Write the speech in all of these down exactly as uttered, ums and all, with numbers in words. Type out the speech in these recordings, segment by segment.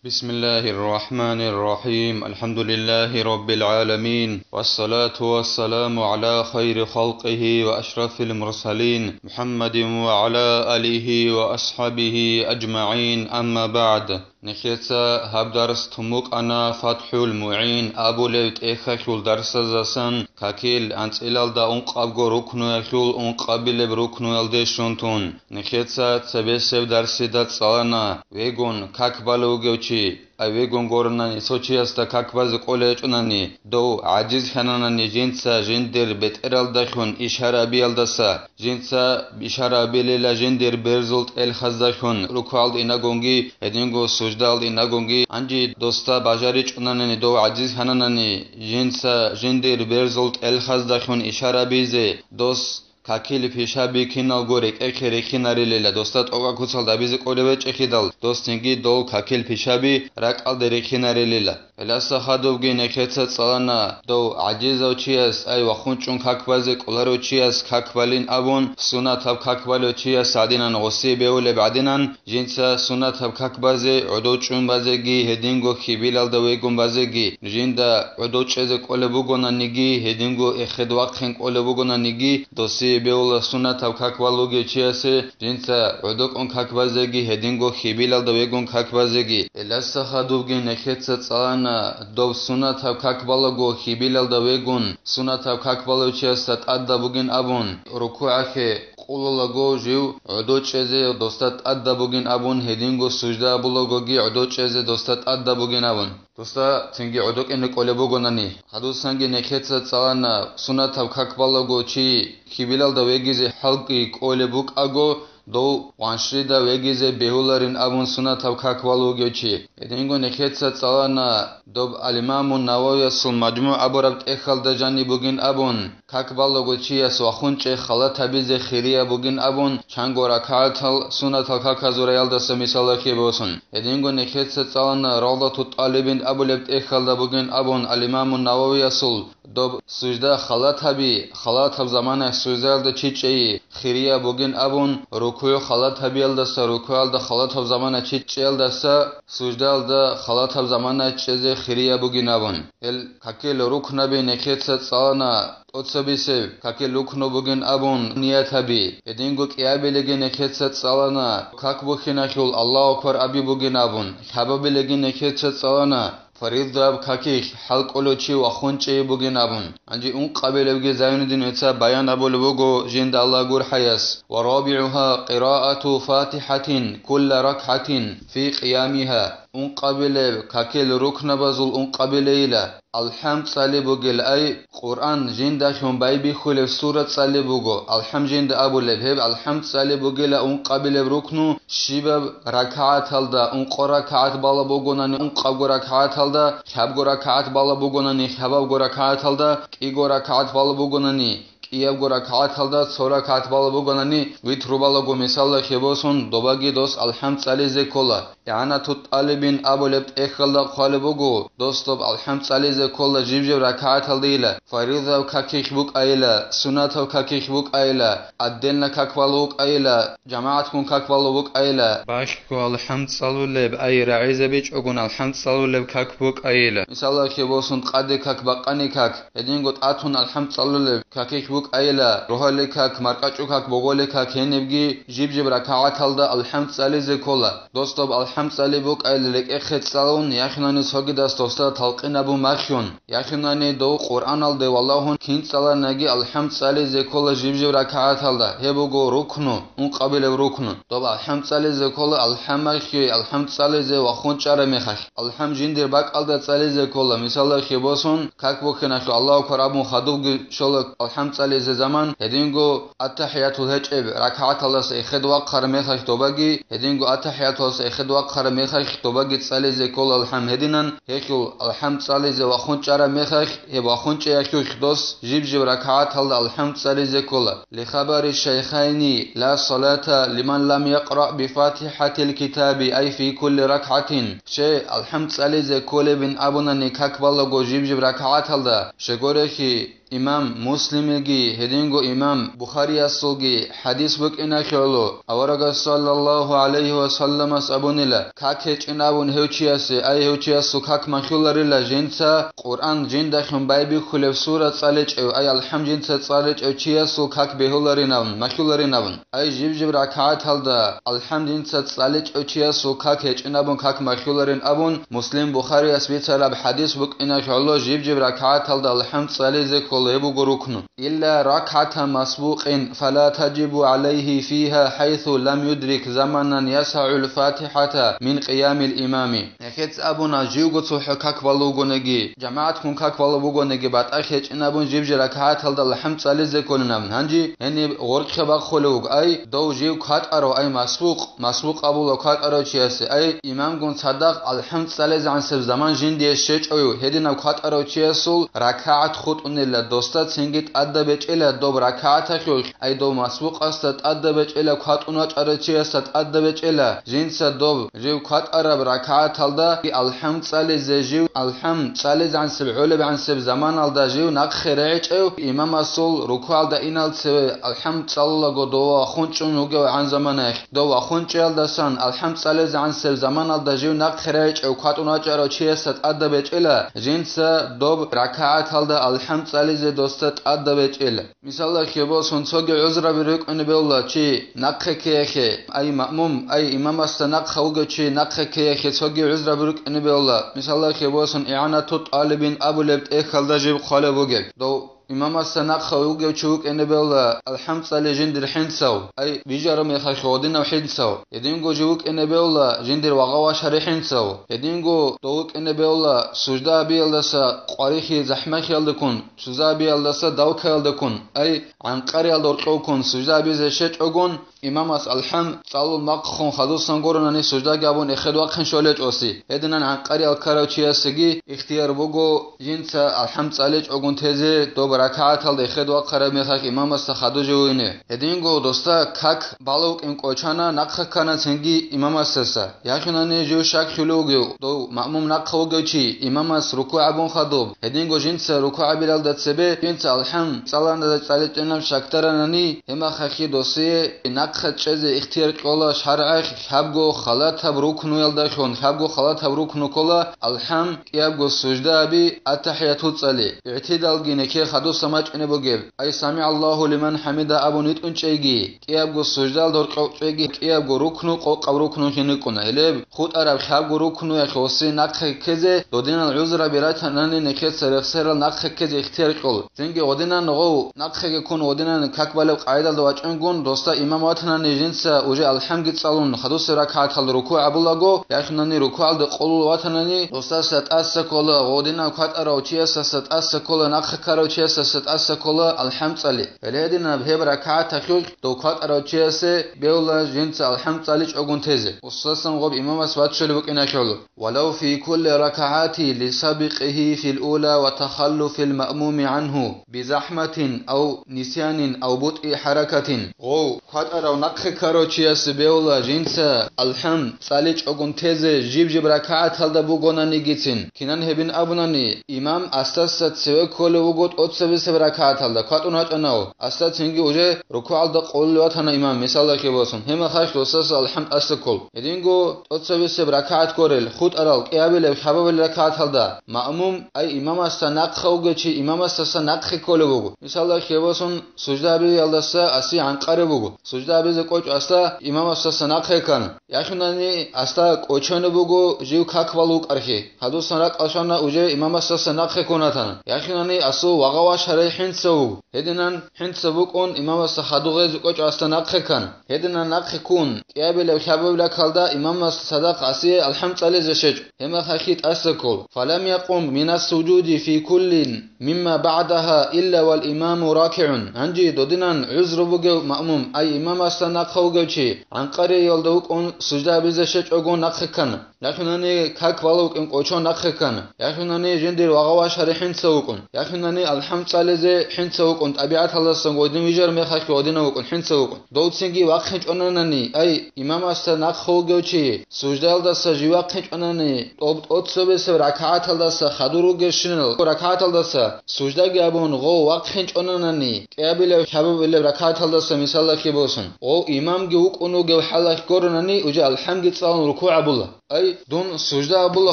بسم الله الرحمن الرحيم. الحمد لله رب العالمين. والصلاة والسلام على خير خلقه وأشرف المرسلين محمد وعلى آله وأصحابه أجمعين. أما بعد. Нехеца гьаб дарс тумукъана ФатхӀул МугӀин абулев тӀехьалъул дарсазасан какил анцӀилалда ункъабго рукнуялъул ункъабилеб рукнуялде щун тун. Нехеца цебесеб дарсида цӀалана, вегун как балев вугев чи, ай вегун горнани цо чиясда как базе кӀолей гьечӀонани, дов гӀажиз хьананани жинца жиндир бетӀералдалъун ишарабиялдаса, жинца ишарабилила жиндир берзул тӀелхаздалъун рукугӀалда инагунги, гьединго суждаялда инагунги, гьанже досда бажаричӀонанани дов гӀажиз хьананани, жинца жиндир берзул тӀелхаздалъун ишарабизе, дос какил пишаби киналго рекӀехъе рихьинарилила, досда тӀокӀаб куцалда абизе кӀолеб гьечӀелъидал, дос цинги дол какил пишаби ракӀалде рихьинарилила. Гьеласа хадубги нехеца цӀалана, дов гӀажизав чияс, ай вахунчӀун как базе кӀоларев чияс как балин абун, сунатаб как балев чияс гӀадинан гъосие бевулеб гӀадинан, жинца сунатаб как базе гӀодов чӀун базеги, гьединго хьибилалда вегун базеги, жинда гӀодов чӀезе кӀолеб бугонаниги, гьединго эхед вахъин кӀолеб бугонаниги, досие бевула сунатаб как балев вугев чиясе, жинца гӀодокӀун как базеги, гьединго хьибилалда вегун как базеги. Гьеласа хадубги нехеца цӀалана, доб сунатаб как балаго хьибилалда вегун, сунатаб как балев чиясда тӀадаб бугин абун, рукугӀалъе къулалаго жив гӀодов чӀезе досда тӀадаб бугин абун, гьединго сужда абулагоги гӀодов чӀезе досда тӀадаб бугин абун. Досда цинги гӀодокӀине кӀолеб бугонани, хадусанги нехеца цӀалана, сунатаб как балаго чи хьибилалда вегизе хӀалкӀи кӀолеб букӀаго, дов ваншрида вегизе бегьуларин абун сунатаб как балев вугев чи. Гьединго нехеца цӀалана, доб ал-Имаму Нававиясул МажмугӀ абураб тӀехьалда жаниб бугин абун, как балаго чияс вахунчӀей халат гьабизе хирияб бугин абун, чанго ракагӀатал сунатал каказул раялдаса мисалалъе босун. Гьединго нехеца цӀалана Равдату ТӀалибин абулеб тӀехьалда бугин абун ал-Имаму Нававиясул, доб сужда халат гьаби, халатаб заманаялъ суждаялда чи чӀей хирияб бугин абун, рукугӀ халат гьабиялдаса, рукугӀалда халатаб замана чи чӀеялдаса, суждаялда халатаб замана чӀезе хирияб бугин абун. Гьел какил рукнаби нехеца цӀалана, тӀоцебесеб какил рукну бугин абун ният гьаби, гьединго кӀиабилеги нехеца цӀалана, как бухьиналъул Аллагьу акбар аби бугин абун, хӀабабилеги нехеца цӀалана, фаридаб какихь хӀалкӀолев чи вахунчӀей бугин абун. Гьанже ункъабилебги Зайнудин гӀиса баян абулеб буго жинда Аллагь гурхӀаяс: «Ва рабигӀугьа къираату фатихӀатин кулла ракгӀатин фи къиямигьа». Ункъабилеб какил рукнабазул ункъабилейила. АлхӀам цӀалеб бугел, ай, Къуръан жиндалъун байбихьулеб сура цӀалеб буго, алхӀам жинда абулеб, гьеб алхӀам цӀалеб бугела ункъабилеб рукну, щибаб ракагӀаталда, ункъо ракагӀат балаб бугонани ункъабго ракагӀаталда, хӀабго ракагӀат балаб бугонани хӀабабго ракагӀаталда, кӀиго ракагӀат балаб бугонани, кӀиябго ракагӀаталда цо ракагӀат балаб бугонани, витру балаго мисалалъе босун, добаги дос алхӀам цӀализе ккола. ИгӀанату ТӀалибин абулеб тӀехьалда хъвалеб буго, дос доб алхӀам цӀализе ккола жиб-жиб ракагӀаталдейила, фаридаб какихь букӀайила, сунатаб какихь букӀайила, отдельно как балев вукӀайила, жамагӀатгун как балев вукӀайила. Балъго алхӀам цӀалулеб, ай, рагӀизабичӀогун алхӀам цӀалулеб как букӀайила. Мисалалъе босун, къаде как, бакъани как, гьединго тӀатун алхӀам цӀалулеб какихь букӀайила, рогьале как, маркӀачӀу как, боголе как, гьенибги жиб-жиб ракагӀаталда алхӀам цӀализе ккола. Дос доб алхӀам цӀалеб букӀайила рекӀехъе цӀалун, яхинани цогидас досда талкъин абун махьун, яхинани дов Къуръаналде валагьун кин цӀаланаги алхӀам цӀализе ккола жиб-жиб ракагӀаталда, гьеб буго рукну, ункъабилеб рукну. Доб алхӀам цӀализе ккола алхӀам махьи, алхӀам цӀализе вахун чӀараб мехалъ. АлхӀам жиндир бакӀалда цӀализе ккола, мисалалъе босун, как бухьиналъул Аллагьу акбар абун хадубги щола алхӀам цӀализе заман, гьединго аттахӀиятул гьечӀеб ракагӀаталдаса эхед вахъараб мехалъ добаги, гьединго аттахӀияталдаса эхед вахъараб мехалъ добаги цӀализе ккола алхӀам гьединан, гьелъул алхӀам цӀализе вахун чӀараб мехалъ, гьеб вахун чӀеялъулъ дос жиб-жиб ракагӀаталда алхӀам цӀализе ккола. Лихабари шайхайни: «Ла салата лиман лам якъра бифатихӀатил китаби, ай фи кулли ракгӀатин». Щай алхӀам цӀализе кколебин абунани как балаго жиб-жиб ракагӀаталда, щегорехи, имам Муслимиги, гьединго имам Бухариясулги хӀадис букӀиналъе гӀоло, аварагас саллаллагьу гӀалайгьи ва салламас абунила, как гьечӀин абун гьев чиясе, ай гьев чиясул как малъуларила жинца Къуръан жиндалъун байбихьулеб сура цӀаличӀев, ай алхӀам жинца цӀаличӀев чиясул как бегьуларин абун, малъуларин абун. Ай жиб-жиб ракагӀаталда алхӀам жинца цӀаличӀев чиясул как гьечӀин абун как малъуларин абун, Муслим, Бухарияс бицараб хӀадис букӀиналъе гӀоло жиб-жиб ракагӀаталда алхӀам цӀализе ккола, гьеб буго рукну. Илла ракгӀата масбукъин, фала таджибу гӀалайгьи фигьа хӀайсу лам юдрик заманан ясагӀул фатихӀата мин къиямил имами. Нехец абуна, живго цохӀо как балугониги, жамагӀатккун как балугониги, батӀа хечӀин абун жиб-жиб ракагӀаталда алхӀам цӀализе кколин абун. Гьанже гьениб гъоркье бахъулев вуго, ай, дов жив кватӀарав, ай, масбукъ, масбукъ абула кватӀарав чиясе, ай, имамгун цадахъ алхӀам цӀализегӀансеб заман жиндие щечӀойв, гьединав кватӀарав чиясул ракагӀат хутӀунила, досда цинги тӀадаб бечӀила доб ракагӀаталъулъ, ай дов масбукъасда тӀадаб бечӀила, кватӀун вачӀарав чиясда тӀадаб бечӀила, жинца доб жив кватӀараб ракагӀаталда алхӀам цӀализе жив, алхӀам цӀализегӀансеб гӀолебгӀансеб заманалда жив нахъе регӀичӀев, имамасул рукугӀалда инал цеве алхӀам цӀалулаго дов вахун чӀун вугевгӀан заманаялъ. Дов вахун чӀеялдасан алхӀам цӀализегӀансеб заманалда жив нахъе регӀичӀев кватӀун вачӀарав чиясда тӀадаб бечӀила, жинца доб ракагӀаталда алхӀам цӀализе досда тӀадаб бечӀила. Мисалалъе босун, цоги гӀузраби рукӀине бегьула чи нахъе ккеялъе, ай маъмум, ай имамасда нахъа вугев чи нахъе ккеялъе цоги гӀузраби рукӀине бегьула. Мисалалъе босун, ИгӀанату тӀалибин абулеб тӀехьалда жиб хъвалеб бугеб. Дов имамасда нахъа вугев чи вукӀине бегьула, алхӀам цӀали жиндир хӀинцав, ай бижараб мехалъ гъодинав хӀинцав. Гьединго жив вукӀине бегьула жиндир вагъа-вашари хӀинцав. Гьединго дов вукӀине бегьула сужда гьабиялдаса къварихьи захӀмахиялдаккун, сужда гьабиялдаса давкаялдаккун, ай гӀанкъариялда гьоркьовккун сужда гьабизе щечӀогун, имамас алхӀам цӀалул махъхун хадусан гуронани суждаги гьабун эхед вахъин щолечӀоси. Гьединан гӀанкъариял ккарав чиясеги ихтияр буго жинца алхӀам цӀаличӀогун тезе доб ракагӀаталда эхед вахъараб мехалъ имамасда хадув живине. Гьединго досда как балев вукӀин кӀочана, нахъа ккана цинги имамасдаса. Яхъинани жив щаклъулев вугев, дов маъмум нахъа вугев чи, имамас рукугӀ гьабун хадуб, гьединго жинца рукугӀ гьабиралда цебе жинца алхӀам цӀаланадай цӀаличӀинаб щакдаранани, гьеб мехалъги досие нахъа чӀезе ихтияр кьола шаргӀалъ лъабго халатаб рукнуялдалъун, лъабго халатаб рукну ккола алхӀам, кӀиябго сужда гьаби, аттахӀияту цӀали, игӀтидалги нехее хадуса мачӀине бугеб, ай «СамигӀаллагьу лиман хӀамида» абун витӀун чӀейги, кӀиябго суждал доркьов чӀеги, кӀиябго рукну къокъаб рукну гьенекӀуна. Гьелеб хутӀараб лъабго рукнуялъ гъоси нахъе ккезе, додинал гӀузраби ратанани нехеца рехсерал нахъе ккезе ихтияр кьол. Цинги гъодинан гъов нахъеги ккун гъодинан как балеб къагӀидалда вачӀунгун, досда имам ватанани жинца уже алхӀамги цӀалун, хадусеб ракагӀаталда рукугӀ гьабулаго, яхъинани рукугӀалде къолул ватанани, досдаса тӀаса ккола, гъодинав кватӀарав чиясдаса тӀаса ккола, нахъе ккарав чиясдаса тӀаса ккола алхӀам цӀали. Гьеле гьединаб гьеб ракагӀаталъулъ дов кватӀарав чиясе бегьула жинца алхӀам цӀаличӀогун тезе, хӀусасан гъоб имамас ваччулеб букӀиналъул. Валав фи кулли ракагӀати лисабикъигьи фил ула ва тахаллуфил маъмуми гӀангьу бизахӀматин ав нисянин ав бутӀи хӀаракатин. Гъов кватӀарав нахъе ккарав чиясе бегьула жинца алхӀам цӀаличӀогун тезе жиб-жиб ракагӀаталда бугонанигицин. Кинан гьебин абунани, имам асдаса цеве кколев вуго тӀоцебесеб ракагӀаталда, кватӀун вачӀанав, асда цинги уже рукугӀалда къолулев ватана имам, мисалалъе босун, гьеб мехалъ досдаса алхӀам тӀаса ккол. Гьединго тӀоцебесеб ракагӀат гурел, хутӀарал, кӀиабилеб, лъабабилеб ракагӀаталда маъмум, ай имамасда нахъа вугев чи имамасдаса нахъе кколев вуго. Мисалалъе босун, сужда гьабиялдаса аси гӀанкъарев вуго. Сужда гьабизе кӀочӀ асда имамасдаса нахъе ккана. Яхъинани асда кӀочонеб буго жив как балев вукӀархьи. Гьадусан ракӀалъана уже имамасдаса нахъе ккун ватана. Яхъинани асул вагъа-вашарай хӀинца вуго. Гьединан хӀинца букӀун имамасда хадув гъезе кӀочӀ асда нахъе ккана. Гьединан нахъе ккун, кӀиабилеб лъабабилакалда имамас цадахъ асие алхӀам цӀализе щечӀо. Гьеб мехалъги тӀаса ккол. Фалам якъум минас сужуди фи куллин мимма багӀдагьа илла вал имаму ракигӀун. Гьанже додинан гӀузру бугев маъмум, ай имамасда нахъа вугев чи, гӀанкъариялда вукӀун сужда гьабизе щечӀого нахъе ккана. Яхинани как бала вукӀин кӀочон нахъе ккана. Яхинани жиндир вагъа-вашари хӀинца вукӀун. Яхинани алхӀам цӀализе хӀинца вукӀун, тӀабигӀаталдасан гъодин вижар мехалъ гъодина вукӀун, хӀинца вукӀун. Дов цинги вахъинчӀонанани, ай, имамасда нахъа вугев чи, суждаялдаса жив вахъинчӀонани, тӀоб тӀоцебесеб ракагӀаталдаса хадур вугевщинал ракагӀаталдаса суждаги абун гъов вахъинчӀонанани, кӀиабилев, хӀабабилеб ракагӀаталдаса мисаллахъе босун, гъов имамги вукӀун вугев хӀалалъ гуронани, уже алхӀамги цӀалун рукугӀ гьабула. Ай, дун сужда абула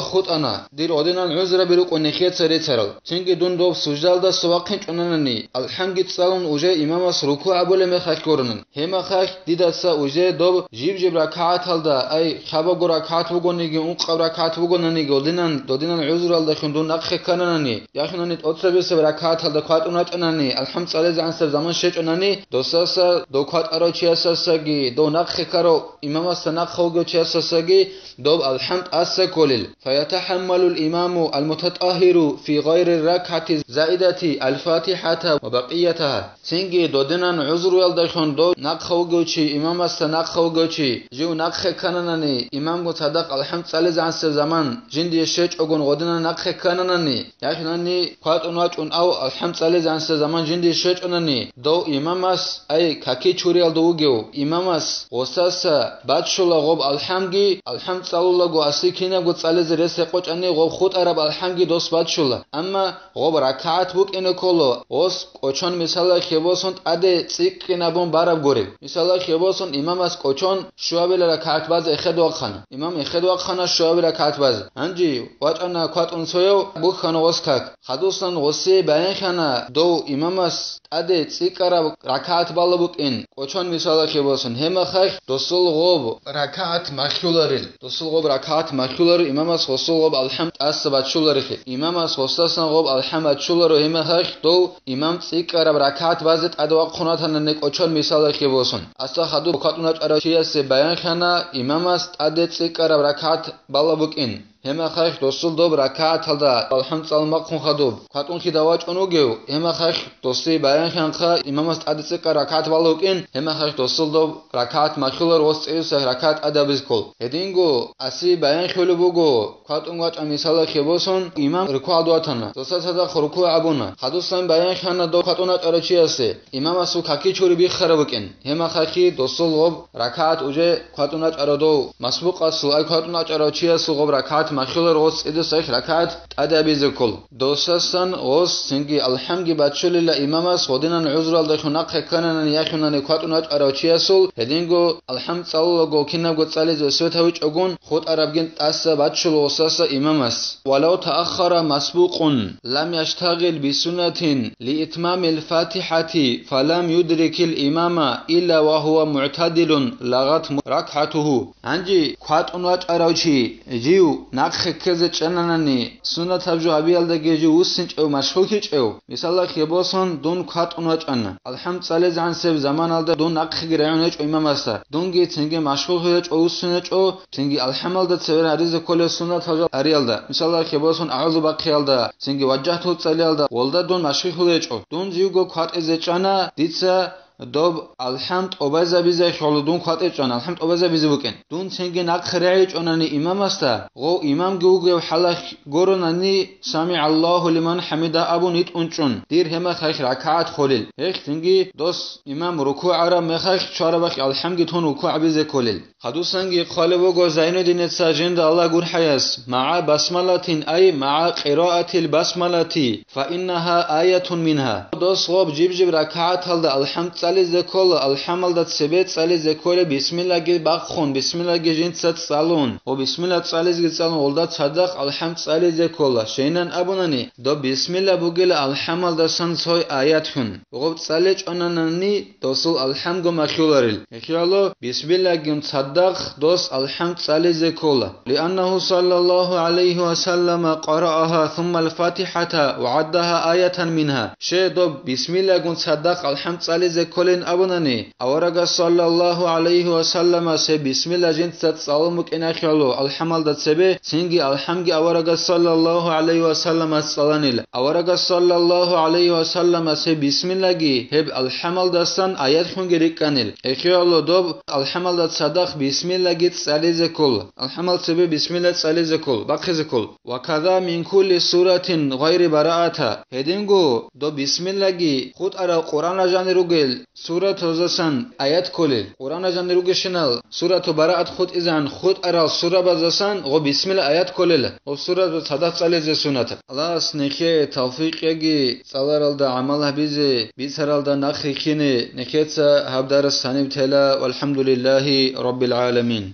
хутӀана, дир гъодинан гӀузраби рукӀун нехеца рецарал. Цинги дун доб суждалдаса вахъинчӀунанани, алхӀамги цӀалун уже имамас рукугӀ абулеб мехалъ гуронан. Гьебмехалъ дидаса уже доб жиб-жиб ракагӀаталда, ай, хабаго ракагӀат бугониги, ункъаб ракагӀат бугонаниги, гъодинан, додинан гӀузралдалъун дун нахъе ккананани, яхинани тӀоцебесеб ракагӀаталда кватӀун вачӀанани, алхӀам цӀалезегӀансеб заман щечӀонани, досаса, дов кватӀарав чиясасаги, дов нахъе ккарав имамасда нахъа вугев чиясасаги, доб алхӀам тӀаса кколел. فيتحمل الإمام المتطهر في غير الركعة الزائدة الفاتحة وبقيتها. Цинги додинан гӀузруялдалъун дов нахъа вугев чи, имамасда нахъа вугев чи, жив нахъе ккананани, имамго цадахъ алхӀам цӀалезегӀансеб заман жиндие щечӀогун гъодинан нахъе ккананани, яхинани кватӀун вачӀун ав алхӀам цӀалезегӀансеб заман жиндие щечӀонани, дов имамас, ай, каки чуриялда вугев имамас гъосаса баччула гъоб алхӀамги, алхӀам цӀалулаго аси кинабго цӀализе рес гьекъочӀани гъоб хутӀараб алхӀамги дос баччула. Амма гъоб ракагӀат букӀине ккола, гъос кӀочон мисаллахъе босун тӀаде цӀикӀкӀинабун бараб гуреб. Мисаллахъе босун, имамас кӀочон щуабила ракагӀат базе эхед вахъана. Имам эхед вахъана щуабила ракагӀат базе. Гьанже вачӀана кватӀун цояв, бухьана гъос как. Хадусан гъосие баянхана дов имамас тӀаде цӀикӀкӀараб ракагӀат бала букӀин, кӀочон мисаллахъе босун, гьебмехалъ досул гъоб ракагӀат махьуларел. Досул гъоб ракагӀат махьуларо имамас гъосул гъоб алхӀам тӀаса баччуларехъе. Имамас гъосасан гъоб алхӀам баччуларо гьебмехалъ дов имам цӀикӀкӀараб ракагӀат базе тӀаде вахъун ватанани кӀочон мисаллахъе босун. Аса хадуб кватӀун вачӀарав чиясе баянхана имамас тӀаде цӀикӀкӀараб ракагӀат бала букӀин. Гьебмехалъ досул доб ракагӀаталда алхӀам цӀалун бахъун хадуб кватӀунлъидал вачӀун вугев, гьебмехалъ досие баянханха имамас тӀаде цӀикӀкӀараб ракагӀат бала букӀин, гьебмехалъ досул доб ракагӀат махьулар гъос цӀиюсахъ ракагӀат тӀаде абизе ккол. Гьединго аси баянхулеб буго, кватӀун вачӀа мисалахъе босун, имам рукугӀалда ватана, досда цадахъ рукугӀ абуна. Хадусан баянхана дов кватӀун вачӀарав чиясе, имамасул каки чури биххараб букӀин. Гьебмехалъ досул гъоб ракагӀат уже кватӀун вачӀарав дов масбукъасул, ай кватӀун вачӀарав чиясул гъоб ракагӀат махьулар гъос цӀидасахъ ракагӀат тӀаде абизе ккол. Досасан гъос цинги алхӀамги баччулила имамас гъодинан гӀузралдалъун нахъе ккананани яхинани кватӀун вачӀарав чиясул, гьединго алхӀам цӀалулаго кинабго цӀализе светавичӀогун, хутӀарабгин тӀаса баччул гъосаса имамас. ولو تأخر مسبوق لم يشتغل بسنة لإتمام الفاتحة فلم يدرك الإمام إلا وهو معتدل لغت ركعته. Гьанже кватӀун вачӀарав чи, жив нахъе ккезе чӀананани, суннатаб жо гьабиялдаги жив вуссинчӀев, машгъуллъичӀев, мисалахъе босун, дун кватӀун вачӀана. АлхӀам цӀалезегӀансеб заманалда дун нахъеги регӀун гьечӀо имамасда. Дунги цинги машгъуллъи гьечӀо, вуссун гьечӀо, цинги алхӀамалда цеве гьаризе кколев суннатал жал ариялда, мисалалъе босун, агӀузу бахъиялда, цинги важжагьтул цӀалиялда, гъолда дун машгъуллъи гьечӀо. Дун живго кватӀизе чӀана, дица доб алхӀам тӀобазабизе хьола дун кватӀичӀван, алхӀам тӀобазабизе букӀин. Дун цинги нахъе регӀичӀонани имамасда, гъов имамги вугев хӀалалъ гуронани, «СамигӀаллагьу лиман хӀамида» абун йитӀун чӀун, дир гьемахъ ракагӀат холел. Гьелъ цинги дос имам рукугӀ гьараб мехалъ чварабахъ алхӀамги тун рукугӀ гьабизе кколел. Хадусанги хъвалеб буго Зайнуддиница, жинда Аллагь гурхӀаяс, «МагӀа басмалатин», ай, «магӀа къираатил басмалати, фаиннагьа аятун мингьа». Дос гъоб жиб-жиб ракагӀаталда алхӀам цӀализе ккола, алхӀамалда цебе цӀализе кколеб бисмиллаги бахъун, бисмиллаги жинца цӀалун, ва бисмилла цӀализеги цӀалун, гъолда цадахъ алхӀам цӀализе ккола. Щайинан абунани, доб бисмилла бугила алхӀамалдасан цой аят хьун. Гъоб цӀаличӀонанани, досул алхӀамго махьуларел. Гьелъ бисмиллагун цадахъ дос алхӀам цӀализе ккола. «Лианнагьу саллаллагьу гӀалайгьи ва саллама къараагьа суммал фатихӀата ва гӀаддагьа аятан мингьа». Щай доб бисмиллагун цадахъ алхӀам цӀализе кколин абунани, аварагас саллаллагьу гӀалайгьи ва салламас гьеб бисмилла жинца цӀалун букӀинахъе гӀоло алхӀамалда цебе, цинги алхӀамги аварагас саллаллагьу гӀалайгьи ва салламас цӀаланил. Аварагас саллаллагьу гӀалайгьи ва салламас гьеб бисмиллаги гьеб алхӀамалдасан аятхунги рикӀкӀанил. Эхиялъ доб алхӀамалда цадахъ бисмиллаги цӀализе ккол. АлхӀамал цебе бисмилла цӀализе ккол, бахъизе ккол. «Ва каза мин кулли суратин гъайри бараата». Гьединго доб бисмиллаги хутӀарал Къуръана жанир ругел суратазасан аят кколел. Къуръана жанир ругелщинал сурату бараат хутӀизан хутӀарал сурабазасан гъо бисмилла аят кколел. Гъо суразул цадахъ цӀализе сунат. Аллагьас нехее тавфикъ яги цӀаларалда гӀамал гьабизе, бицаралда нахъ рихьине. Нехеца гьаб дарас гьаниб тела. ВалхӀамдулиллагьи раббил гӀаламин.